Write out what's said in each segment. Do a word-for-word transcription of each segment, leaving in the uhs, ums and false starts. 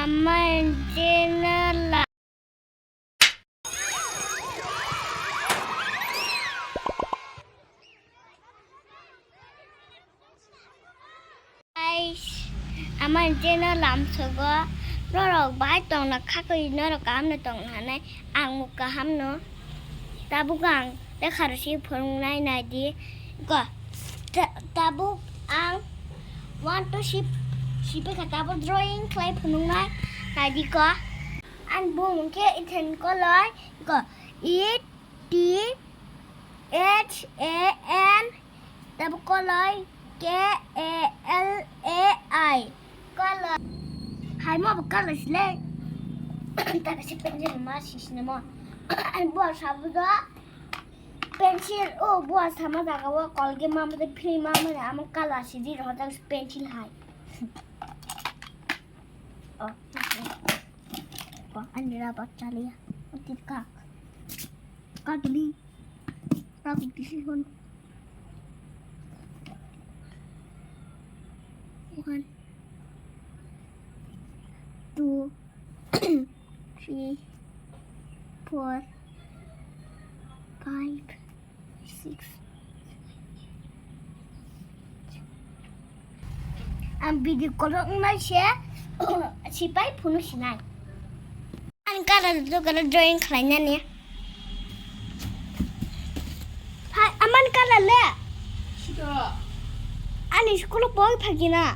Ama channel la. Guys, ama channel lamsogo norok bai tongna khakoi norok kaham no tongna hanai ang muk kaham no tabuk ang. Tei kharo si phunuknai naidi. Ko, ta-, tabuk ang one two sip, sipikha tabuk drawing khlai phunuknai naidi ko. Ani bumung khe Ethan Koloi ko. E T H A N tabuk Koloi K A L A I. Koloi. Hai mo bo Koloi sile. Tabuk si pencil ma sisne mo. Ani bo sabu do. Pencil, o, buwa sama jaga o Colgate ma mode free ma mode amo color si di rong tang pencil hai. O. Ko ani rubber chaliya. Utit kak. Kak li. Kak li si hon. One. Two. Three, four, five, six. Ang video call wngnai se, sipai phunuk sinai. Ang color do color drawing khlainani. Hai, aman color le. Sito. Ani school o poi phagina.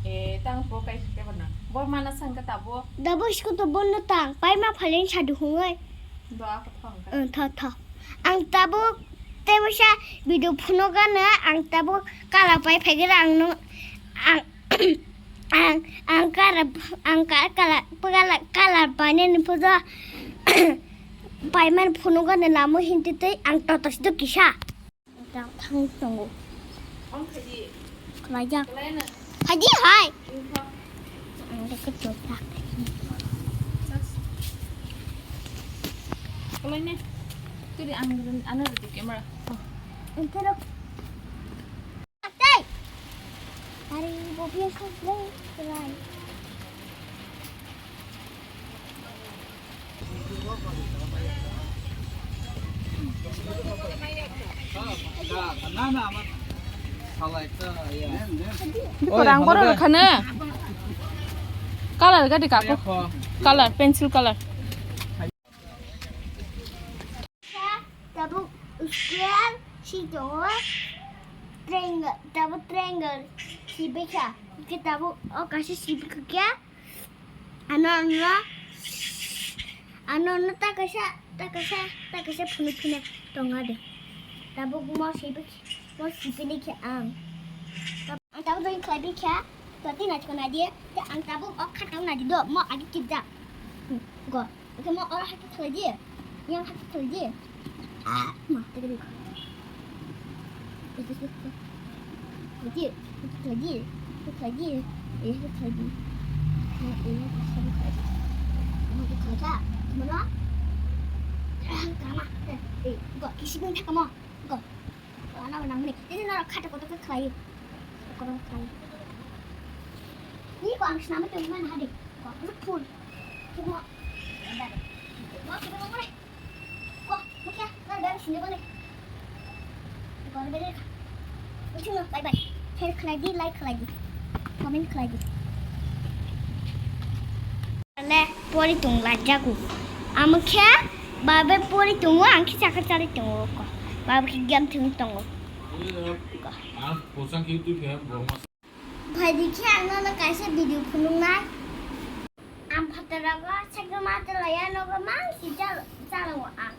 E, tang po kai ke bana. Bor mana sangka tabo. Dabo school to bondo tang. Pai ma phalen sadu hungai. Do ako thong ka. Ang tho tho. Ang tabo tebo sa video phuno gana ang tabo kala pai phagina ang no ang Ang, ang kara, ang ka-, kala, kala, kala painani puja. Paiman phunugo ni lamo hinti tei ang totos do kisa. Tang thang tongo. Khlai jak. Phaidi hai. Ang de kito jak. Khlai ne. Tiri ang ano de camera. Ang kero. Atay! Ari, bo biya sa le, rai. Oi, rang borok rwkha ne. Color gadi kako. Color, pencil color. Tabuk square si tongo, triangle, tabuk triangle si bikha, hwnkhe tabuk o kaisa si bikha khe, ano, ano, ano, ano ta kaisa, ta kaisa, ta kaisa phunuk phina tongo de. Tabuk mo si bikha, mo si phini khe ang. Ang tabuk drawing khlai bikha, to tini naithok naidi, tei ang tabuk o khatao naidi do, mo agi kijak. Hmm, go. Oke, mo oro hakhe khlai di. Yang hakhe khlai di. Ah, ma, teka di. Khlai di, khlai di, khlai di. Eh, khlai di. Eh, khlai di. Mo khlai kha. Mo no. Ah, kama. Eh, go, kisi bung thaka mo. Go. Ano nang mani. Ini nara khata kotor khlai. Kotor khlai. Ni ko ang snam tu mana hadi. Ko ang full. Cuma. Ada. Mau kita mau mana? Ko, mukya, nara beri sini boleh. Ko beri. Ucung bye bye. Share khlai di, like khlai di. Comment khlai di. Le pori tung lajagu. Amo khe babe pori tungo, ang khe chakha chari tungo ko. Babe khe game thung tongo. Ang posa khe tu khe borma. Bhai dikhe ang nono kaisa video phunuknai. Ang phatarago sakhe ma telaya nogo mang si chal-, chalango ang.